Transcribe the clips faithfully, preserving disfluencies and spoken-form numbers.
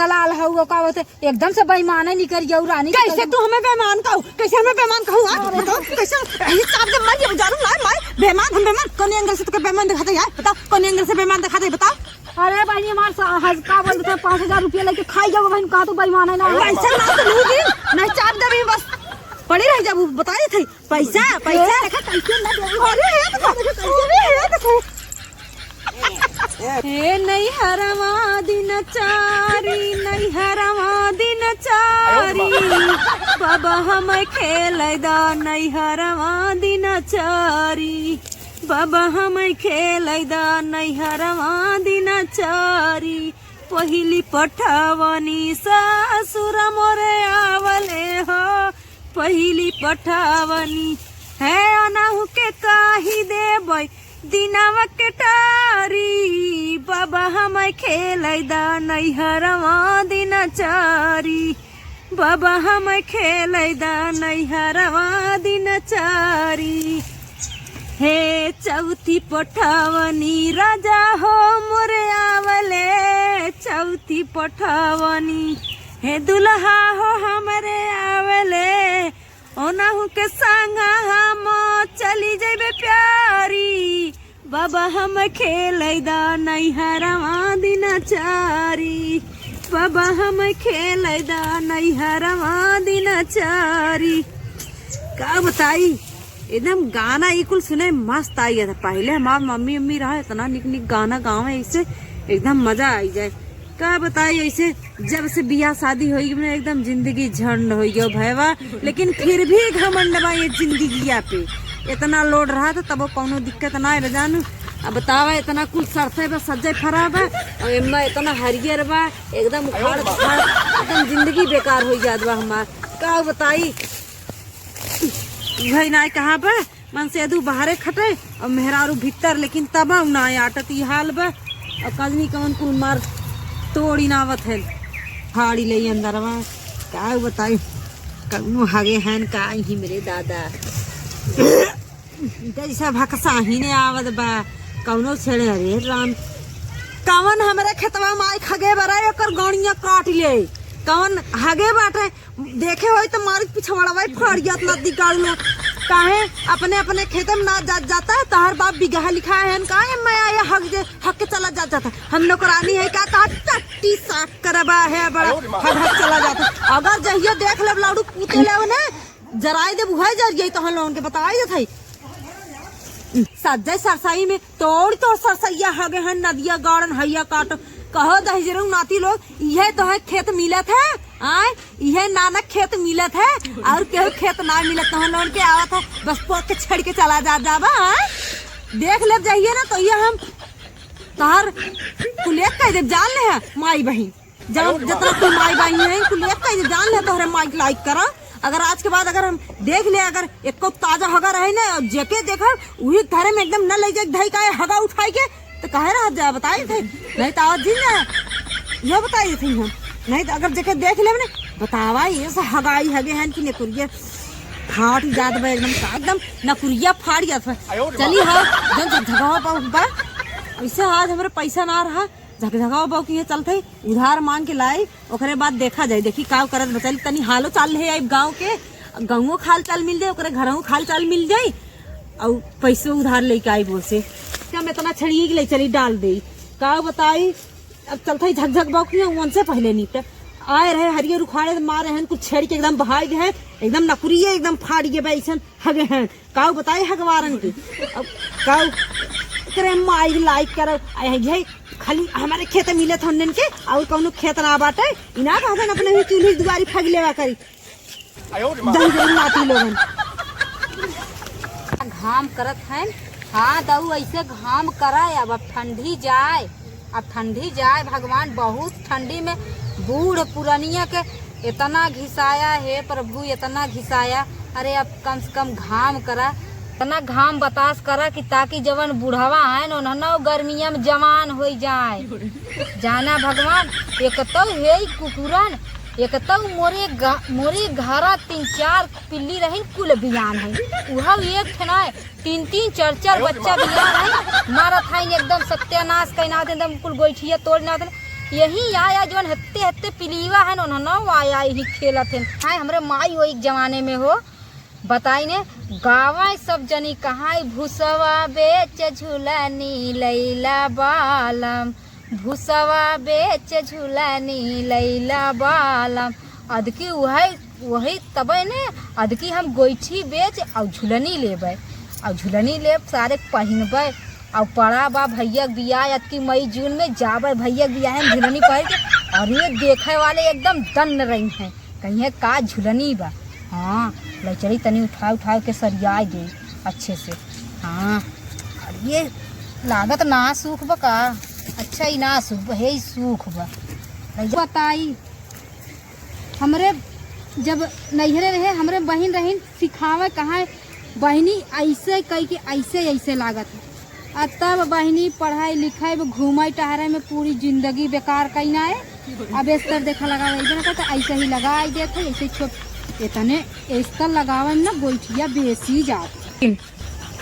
दलाल हऊ, का होते, एकदम से बेईमाने निकल गया रानी। कैसे तू हमें बेईमान कहू? कैसे हमें बेईमान कहू? हाँ, बताओ, कैसे? यही चाप दे, मर जाऊँ, जानू ना, माई, बेईमान, हम बेईमान, कौन एंगल से तुके बेईमान दिखाते यार? बताओ, कौन एंगल से बेईमान दिखाते, बताओ? अरे बहिनी, हमार सा-, हज-, का बोलते थे, पाँच हजार रुपया लेके खाई जाओ बहिन, का तू बेईमान है ना? पैसा ना तो लूँ दिन, नहीं चाप दे बस, पड़ी रह जाबू, बताई थे। पैसा, पैसा। देखा, कैसे ना दे। अरे, हे देखो, अरे, हे देखो। हे नैहरवा दिन चारी, नैहरवा दिन चारी, बाबा हम खेलै दा नैहरवा दिन चारी, बाबा हम खेलै दा नैहरवा दिन चारी। पहिली पठवनी सासुर मोरे आवले हो, पहिली पठवनी है अनहु के कही देबै दिनवा के टारी। बाबा हम खेलै दा नैहरवा दिन चारी, बाबा हम खेलै दा नैहरवा दिन चारी। हे चौथी पठवनी राजा हो मोरे आवले, चौथी पठवनी हे दुल्हा हो हमरे आवले, ओनहु के संग हम चली जइबे प्यारी। बाबा हम खेलै दा नैहरवा दिन चारी, बाबा हम खेलै दा नैहरवा दिन चारी। का बताई, एकदम गाना ई कुल सुने मस्त आई जाता। पहिले हमार मम्मी उम्मी रहा, इतना निक निक गाना गावे, ऐसे एकदम मजा आई जाए। का बताई, ऐसे जब से बियाह शादी होई गई, एकदम जिंदगी झंड होई गयो भैवा, लेकिन फिर भी घमंड बा ये जिंदगिया पे। इतना लोड रहा था तब कौनो दिक्कत ना है बजान। अब बतावा, इतना कुल सरसों बा, सज्जे फरा बा, और एम्मा इतना हरियर बा, एकदम उखाड़ उखाड़, एकदम जिंदगी बेकार हो जात बा हमार। का बताई, भाई ना कहाँ बा, मन से दू बाहरे खटे और मेहरारू भीतर, लेकिन तब ना आटत ई हाल बा। और कजनी कवन कुल मार तोड़ी ना आवत है, फाड़ी ले अंदरवा। का बताई, कौनो हगे हैं का ही मेरे दादा, जैसा भकसाही ने आवत बा, कौनो छेड़े। अरे राम, कवन हमरे खेतवा में आई खगे बरा, एकर गौनिया काट ले, कवन हगे बाटे। देखे होई त मारी पिछवाड़वा ही फाड़ जात नदी काल में। काहे अपने अपने खेते में ना जात जाता है, तहर बाप बिगहा लिखा है का? ए मैं आया हक जे, हक के चला जात जाता। हम नौकरानी है का? तहर टट्टी साफ करबा है बड़ा, हक हक चला जाता। अगर जहिया देख लेब लाड़ू पूते लेव ने, जराई देब, उहे जर जाई, तहन लोगन के बताई देत हई। सज्जय सरसाई में तोड़ तोड़ सरसैया हगे हैं, नदिया गाड़न हैया काट। कहो दहिजरू नाती लोग, इहे तो है खेत मिलत है, आय, इहे नानक खेत मिलत है, और केहू खेत ना मिलत, तहन लोगन के आवत है, बस पोक के छेड़ के चला जा, जाबा, आय। देख ले जाइए ना, तो ये हम तोहर कुल एक कह देब, जान ले है, माई बहिन। जान, जितना तू माई बहिन है, कुल एक कह देब, जान ले, तोहरे माई लाइक करा। अगर आज के बाद अगर हम देख ले, अगर एको ताजा हगा रहे ना, और जेके देखा, उही धरे में एकदम न ले जाए, धई का हगा उठाई के, तो कहे रह जाए, बताई थे, नहीं तो आज दिन ना, यो बताई थे हम, नहीं तो अगर जेके देख ले ना, बतावा, ये से हगाई हगे हैं कि नकुरिया फाट जात बा, एकदम, एकदम नकुरिया फाट जात बा। चली हो, जन झगवा बा, बा, ऐसे आज हमरे पैसा ना रहा, झकझकावा बा कि ये चलते उधार मांग के लाई, ओकरे बाद देखा जाई, देखी का करत बचल। तनी हालो चाल ले आई गाँव के, गाँवो खाल चाल मिल जाई, ओकरे घरहू खाल चाल मिल जाई, और पैसो उधार लेके आई बोसे। हम इतना छड़िए के ले चली डाल दे, का बताई। अब चलते ही झकझक बा कि उनसे पहले नीत आए रहे, हरियर उखाड़े मारे हैं, कुछ छेड़ के एकदम बहाई गए हैं, एकदम नकुरिए एकदम फाड़ गए बा, ऐसन हगे हैं। काऊ बताई हगवारन के। अब काऊ करे माई लाइक करो। आ, ये खाली हमारे खेत मिलत हन के, और कौनो खेत ना बाटे। इना कहतन अपने ही चूल्ही दुआरी फग लेवा करी। दही जरूर नाती लोगन। घाम करत हैं। हाँ दऊ, ऐसे घाम करा। अब, अब ठंडी जाए, अब ठंडी जाए भगवान। बहुत ठंडी में बूढ़ पुरनिया के इतना घिसाया, हे प्रभु, इतना घिसाया। अरे, अब कम से कम घाम करा, इतना घाम बतास करा कि ताकि जवन बुढ़वा हैं न, उन्हनो गर्मिया में जवान होइ जाए। जाना भगवान, एक तो हे कुकुरन, एक तो मोरे ग-, मोरे घरा तीन चार पिल्ली रहिन, कुल बियान है, उहव एक ठे ना है। तीन तीन चार चार बच्चा बियान है, मारत है एकदम सत्यानाश कइना देन, एकदम कुल गोइठिया तोड़ना देन। यही आया जौन हत्ते हत्ते पिलीवा है न, उन्होंने आया यही खेलत है। हाय हमरे माई वही जमाने में हो, बताई ने, गावे सब जनी कहाई, "भूसवा बेच झुलनी लैला बालम, भूसवा बेच झुलनी लैला बालम।" अदकी वही, वही तबे ने, अदकी हम गोइठी बेच और झुलनी लेबे, और झुलनी लेब सारे पहिनबे, और पड़ा बा भैया के बियाह अदकी मई जून में, जाबे भैया के बियाह में झुलनी पहिर के। अरे देखे वाले एकदम दन्न रही हैं। कहिए का झुलनी बा। हाँ, ले चली तनी उठा उठा के सरियाए दे अच्छे से। हाँ, अरे लागत ना सूख बा का? अच्छा ही ना सूख बा, हे ही सूख बा। ले जा। बताई, हमरे जब नैहरे रहे, हमरे बहिन रहिन सिखावे कहाँ बहिनी ऐसे कह के ऐसे ऐसे लागत है। आ तब बहिनी पढ़ाई लिखाई में घूमे टहरे में पूरी जिंदगी बेकार कइना है। अब अस्तर देखा लगावे इधर का तो ऐसे ही लगाई देत है, ऐसे छोट इतने अस्तर लगावे में ना गोइठिया बेसी जात।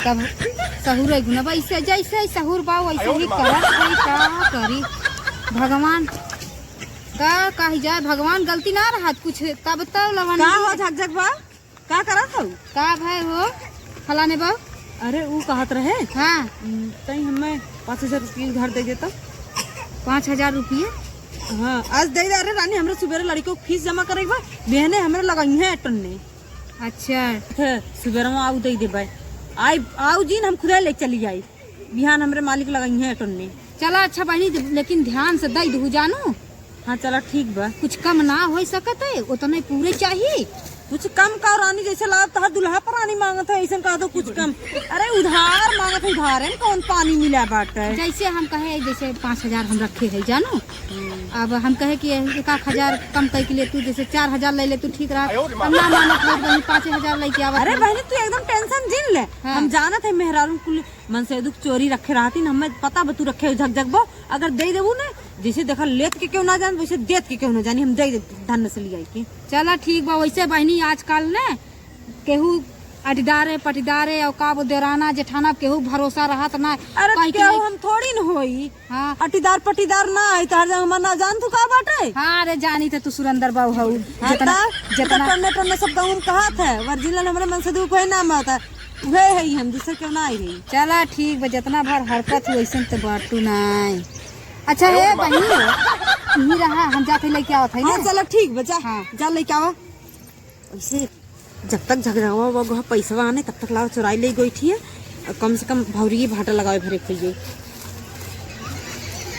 तब सहूर है गुना बा, ऐसे जैसे सहूर बा वैसे ही करत है, का करी भगवान, का कही जाए भगवान, गलती ना रहत कुछ। तब तो लवन का हो झकझक बा? का करत हऊ? का भाई हो फलाने बाऊ? अरे ऊ कहत रहे, हाँ। उम, तई हमें पाँच हजार रुपये उधार दे देता। पाँच हजार रुपये? हाँ, आज दे दे। अरे रानी, हमरे सुबेरे लड़िको के फीस जमा करे के बा, बिहने हमरे लगइहे टन्ने। अच्छा। थे, सुबेरे में आऊ दे देबे। आई, आऊ जीन हम खुदे ले चली आई। बिहान हमरे मालिक लगइहे टन्ने। चला अच्छा बहिनी, लेकिन ध्यान से दई दू जानू। हाँ, चला ठीक बा। कुछ कम ना हो सकत है, उतने पूरे चाहिए। कुछ कम का रानी, जैसे लागत तोहर दुल्हा परानी मांगत है, ऐसन कह दो कुछ कम। अरे उधार मांगत है, उधारे में कौन पानी मिला बाटे? जैसे हम कहे, जैसे पाँच हजार हम रखे है जानू, अब हम कहे कि एक आध हजार कम कई के ले तू, जैसे चार हजार ले ले तू ठीक रहा। हम ना मानत है बहिनी, पाँचे हजार लेके आवा अरे तू। बहिनी तू एकदम टेंशन जिन ले। हाँ। हम जानत है मेहरारू कुल मनसेदुक चोरी रखे रहती न, हमें पता बा तू रखे हो झकझक बो। अगर दे देबू न, जैसे देखा लेत के केहू ना जान, वैसे देत के केहू ना जानी, हम दे देब धन से लियाई के। चला ठीक बा, वैसे बहिनी आजकल न केहू अटीदारे पटीदारे और का बोल देवराना जेठाना केहू भरोसा रहत ना। अरे कहीं के केहू नहीं। हम थोड़ी न होई। हाँ। अटीदार पटीदार ना आई, तहर जंग हमार ना जान तू का बाटे? हाँ, अरे जानी थे तू सुरेंद्र बाबू हऊ। हाँ, जितना, ता, जितना टन्ने टन्ने सब गाँव में कहत है, ओरिजिनल हमरे मनसेदुक कोई नाम आता, उहे है हम, दूसरे केहू ना आई है। चला ठीक बा, जितना भर हरकत हुई वैसन तो बाटू नाई। अच्छा हे बहिनी, यही रहा, हम जाते लेके आवत है हाँ, ना। चला ठीक बा, जा, हाँ। जा लेके आवा। वैसे जब तक झगड़ावा वो गोहा पैसवा आने, तब तक लावा चोराई ले गई थी। और कम से कम भौरी भाटा लगावे भरे के लिए।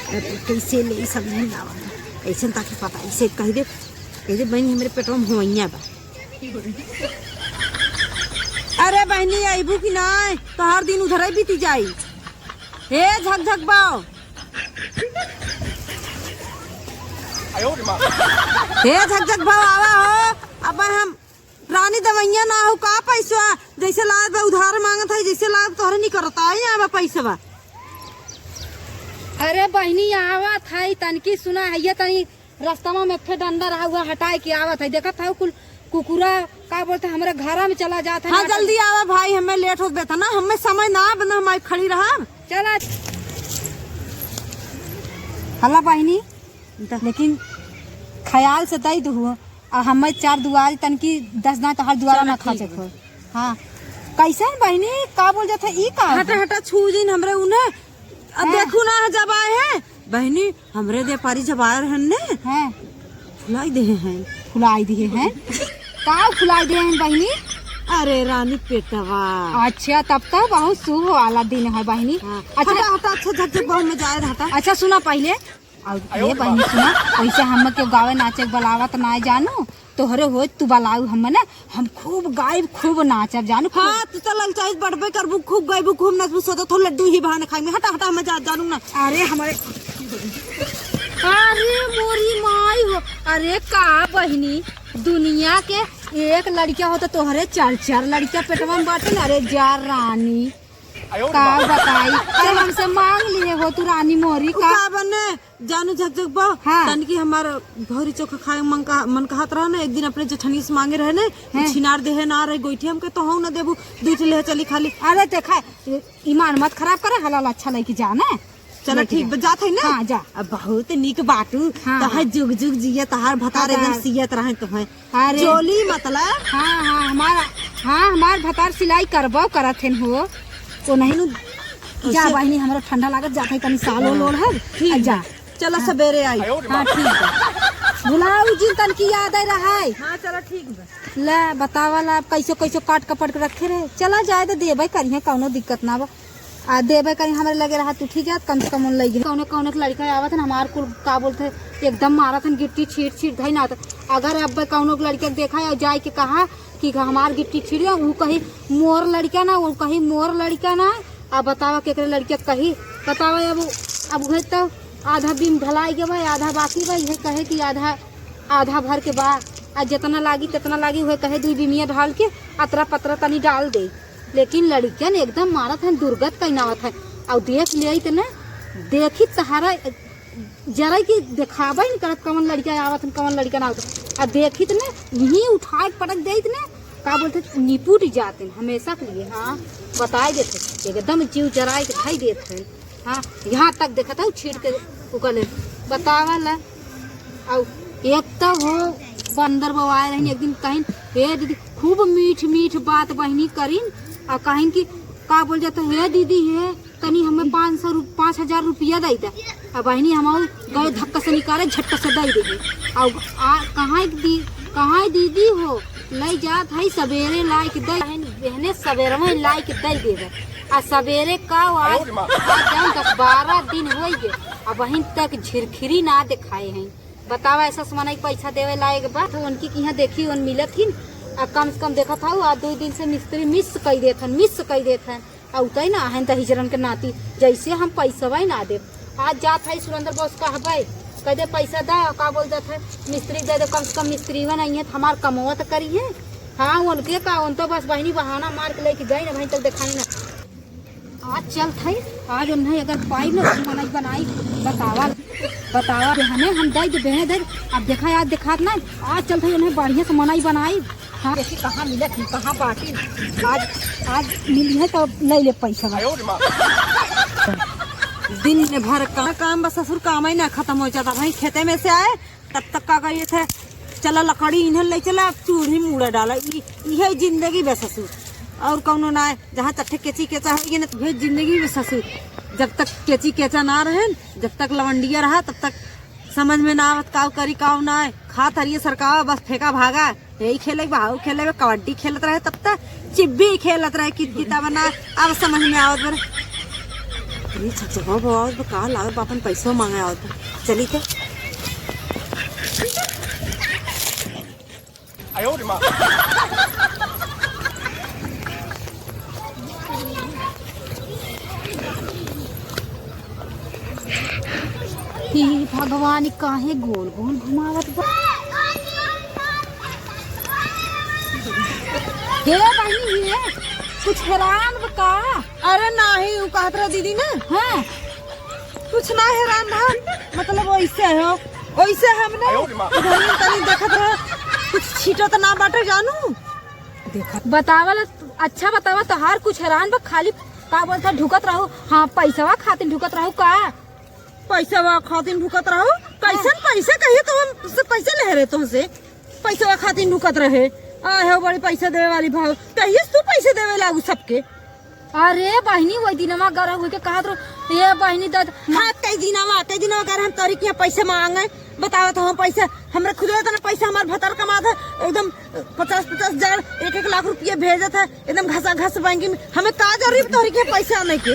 अरे, कैसे ले समझ में ना आवत। ऐसे ताकि पता, ऐसे कह दे, कह दे, "बहनी, हमरे पेटवा में हुआइया बा।" अरे बहनी, अइबू कि नाय? तोहार दिन उधर ही बीती जाई। हे झकझक बाव। हे झकझक बाव, आवा हो। अब हम रानी दवैया ना हो का पैसवा, जैसे लाग बा उधार मांगत है, जैसे लाग तोहरे नहीं करता है यहाँ बा पैसवा। अरे बहिनी आवत है, तनकी सुना है, ये तनी रस्तवा में एक ठे डंडा रहा हुआ हटाए के आवत है, देखत है कुल कुकुरा का बोलते हमरे घरा में चला जात है। हाँ, नाटक। जल्दी आवा भाई, हमें लेट होत बेटा ना, हमें समय ना बना, हम आई खड़ी रहा। चला। हला बहिनी, द- लेकिन ख्याल से दई दू। आ हमें चार दुआरी तनकी दस दांत हर दुआरा चलो, ना खा ठीक सको। बा। हाँ। कैसन बहिनी, का बोल जात है, ई का? हटा, हटा, छू जिन हमरे उन्हें। अब हाँ। देखू ना, जब आए हैं, बहिनी, हमरे व्यापारी जब आए रहन ने, हाँ। फुलाई देहे हैं। फुलाई दिए हैं? का फुलाई दिए हैं बहिनी? अरे रानी पेटवा। अच्छा, तब तो बहुत शुभ वाला दिन है बहिनी। हाँ। अच्छा। हटा, हटा, अच्छा, झक, झक, बहुत मजा आए, हटा। अच्छा, सुना पहिले, और ये बहिनी सुना, वैसे हम के गावे नाचे के बुलावत ना जानू, तोहरे होत तू बुलाऊ हम ना, हम खूब गायब, खूब नाचब जानू, खूब। हाँ, तू तो ललचाई बड़बे करबू, खूब गायबू, खूब नाचबू, सोचत हो लड्डू ही बहाने खाई में। हटा, हटा, हम जा, जानू ना। अरे हमारे, अरे मोरी माई हो, अरे का बहिनी, दुनिया के एक लड़का हो तो तोहरे चार चार लड़का पेटवा में बाटे। अरे जा रानी, का बताई, चल हमसे मांग लिए हो तू रानी मोरी उ का। का बने, जानू झकझक बा, हाँ। तनकी हमार भौरी चोखा खाए मन का, मन कहत रहा ना, एक दिन अपने जेठनिया से मांगे रहे ने, हाँ। छिनार देहे ना रहे गोइठी, हमके तो हूँ ना देबू, दू ठे ले चली खाली। अरे देखा, ईमान मत खराब करे, हलाल अच्छा लेके जा ना। चला, ठीक बा, जात है ना? हाँ, जा। अब बहुत निक बाटू। हाँ, तोहर हाँ। जुग जुग जिए, तोहार भतार एकदम भतार। सियत रहे तोहे। अरे। चोली मतलब? हाँ, हाँ, हमार, हाँ, हमार भतार सिलाई करबो करत हन हो। ओ नहीं नु, जा वैसे बहिनी, हमरा ठंडा लागत, जात है तनी साल ओल ओढ़ब। ठीक आ, जा। बा। चला, हाँ। सबेरे आई। हाँ, ठीक बा। भुलाऊ जिन तन की याद आई रहा है। हाँ, चला, ठीक बा। ले, बतावा ला, अब कैसो, कैसो काट कपट के रखे रहे। चला जाए तो देबे करिहे, कौनो दिक्कत ना बा। आ देबे कहीं हमरे लगे रहा, तू ठीक है, कम से कम उन लगे। कौने, कौने के लड़का आवत है ना, हमार कुल का बोलते हैं, एकदम मारत हन गिट्टी छीट छीट धई ना। तो अगर अब कौनो के लड़के के देखा या जाए के कहा कि हमार गिट्टी छीट गया, ऊ कही मोर लड़का ना, ऊ कही मोर लड़का ना। अब बतावा केकरे लड़के के कही, बतावा अब, अब उहे तो आधा बीम ढलाई के बा, आधा बाकी बा, इहे कहे कि आधा, आधा भर के बा, आ जितना लागी, तितना लागी, उहे कहे दुई बीमिया ढाल के अतरा पतरा तनी डाल दे। लेकिन लड़कियन एकदम मारत हन, दुर्गत कइनावत है। अउ देख लेइत न, देखित तहारा जरा कि देखाबे न करत, कवन लड़का आवत हन, कवन लड़का ना आवत हन। आ देखित न, यहीं उठाए के पटक देइत न, का बोलते, निपुट जात हन हमेशा के लिए। हाँ, बताए देत हन, एकदम जीव जराए के धई देत हन। हाँ, यहाँ तक देखत हूँ छीट के उकले, बतावा ला। अउ एक तो हो बंदर बवाए रहिन, एक दिन कहिन, "हे दीदी," खूब मीठ मीठ बात बहिनी करिन, अउ कहिन कि का बोल जाता, "हे दीदी, हे तनी हमें पाँच सौ रु-, पाँच हजार रुपया दे दे।" अब बहिनी हम गए धक्का से निकाले, झटका से दे दे। अउ आ, कहाँ दी, कहाँ दीदी हो, ले जात है सबेरे लाइक दे, बहने सबेरे में लाइक दे देबे। आ सबेरे का आज, आज जान दस बारह दिन होइ गए, अबहिन तक झिरखिरी ना देखाए हैं। बतावा, ऐसा से मनई पैसा देवे लायक बा तो उनकी किहाँ देखी, उन मिलत हिन। आ कम से कम देखत हऊ, आ दो दिन से मिस्त्री मिस कई देत हन, मिस कई देत हन। आ उतई ना आहन दहिजरन के नाती, जैसे हम पैसवा ही ना देब। आज जात है सुरेंद्र बॉस कहबे, कह दे पैसा दा, का बोल जात है, मिस्त्री दे दे, कम से कम मिस्त्री नहीं है तो हमार कमवा तो करी है। हाँ, उनके का, उन तो बस बहिनी बहाना मार के लेके गई ना, वहीं तक देखाई ना। आज चलत है, आज उन्हें अगर पाई ना तो मनई बनाई, बतावा, बतावा, बेहने हम दई दे, बेहने दे। अब देखा, आज देखात ना, आज चलत है उन्हें बढ़िया से मनई बनाई। हाँ, देखी कहाँ मिलत ही, कहाँ बाटी। आज, आज मिली है तो ले ले पैसा। दिन में भर का काम बस ससुर, काम ही ना खत्म हो जाता। भाई खेते में से आए, तब तक का करिए थे, "चला लकड़ी इन्हें ले चला, अब चूल्ही मूड़ा डाला।" ई, इहे जिंदगी बा ससुर, और कौनो ना है। जहाँ चट्ठे केची केचा होइगे ना, तो इहे जिंदगी बा ससुर। जब तक केची केचा ना रहे, जब तक लवंडिया रहा, तब तक समझ में ना आवत काऊ करी काऊ ना है। खात हरिये सरकावा बस फेंका भागा। यही खेले बा, हाउ खेले बा, कबड्डी खेलत रहे, तब तक चिब्बी खेलत रहे, कित किता बना, अब समझ में आवत बा। अरे, छक छक, हो, हो, आवत बा, का लागत बा, अपन पैसो मांगे आवत बा। चली तो। हे भगवान, काहे गोल गोल घुमावत बा? हे बहिनी, हे कुछ हेरान बा का? अरे नाही, उ कहत रहे दीदी ना। हाँ। कुछ ना हेरान रहा, मतलब वैसे हो, वैसे हमने उधर तनी देखत रहे, कुछ छीटत ना बाटे जानू। देखा। बतावल, अच्छा बतावा, तोहार कुछ हेरान बा, खाली का बोलता ढुकत रहू? हाँ, पैसवा खातिर ढुकत रहू का? पैसवा खातिर ढुकत रहू? कैसन हाँ। पैसा कहिए तो हम से पैसे ले रहे तुमसे, पैसवा खातिर ढुकत रहे। आए हो बड़ी पैसा देवे वाली भाव, कहिए तू पैसे देवे लागू सबके। अरे बहिनी, वही दिनवा गरम होके कहत रहो, "ए बहिनी, दद।" हाँ, कई दिनवा, कई दिनवा गरम हम तोरी के यहाँ पैसे मांगे, बतावत हो हम पैसे, हमरे खुदे इतना पैसा हमार भतार कमात है, एकदम पचास पचास हजार, एक एक लाख रुपये भेजत है, एकदम घसा घस बैंक में। हमें का जरूरी तोरी के पैसा आने के?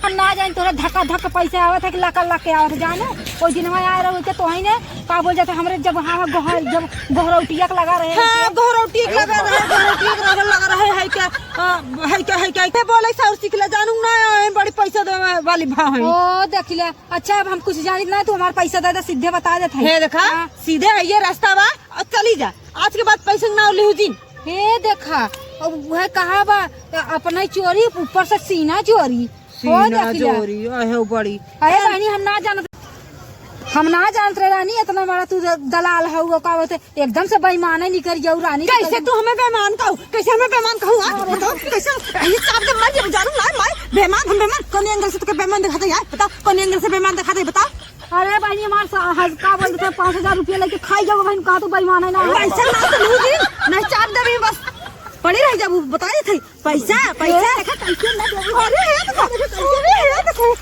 हम ना जान तोरा धक्का धक्का पैसा आवत है कि लाख लाख के आवत है, जाने? वही दिनवा आए रहो के तोही ने का बोल जाता हमरे जब हाँ, हाँ, गोहर-, जब गोहरौटिया के लगा रहे हाँ, के। गोहरौटिया के लगा रहे, गोहरौटिया के लगा, लगा रहे, है क्या? आ, है क्या, है क्या? के बोले सौर सीख ले, जानू ना, है बड़ी पैसा देवे वाली भाव है। ओ, देख ले। अच्छा, अब हम कुछ जानित ना, तू हमार पैसा दे दे, सीधे बता देत है। हे देखा, हाँ। सीधे है ये रास्ता बा, और चली जा। आज के बाद पैसे ना लिहू जिन। हे देखा, अब वह कहा बा, अपना ही चोरी, ऊपर से सीना चोरी। ओ, सीना देख ले। चोरी, अहे बड़ी। अरे बहनी, हम ना जानत। हम ना जानत रहे रानी, इतना बड़ा तू द-, दलाल हऊ, का बोलते, एकदम से बेईमाने निकल गया रानी। कैसे तू हमें बेईमान कहू? कैसे हमें बेईमान कहू? हाँ, बताओ, कैसे? यही चाप दे, मर जाबू, जानू ना, माई, बेईमान, हम बेईमान, कौन एंगल से तोके बेईमान दिखाते यार? बताओ, कौन एंगल से बेईमान दिखाते, बताओ। अरे बहिनी, हमार सा-, हज-, का बोलते थे, पाँच हजार रुपया लेके खाई जाओ बहिन, कहा तू बेईमान है ना? पैसा ना तो लू दिन, नहीं चाप देबी बस, पड़ी रह जाबू, बताई थे, पैसा, पैसा। ए, देखा, कैसे ना देबू। अरे, हे देखो, अरे, हे देखो।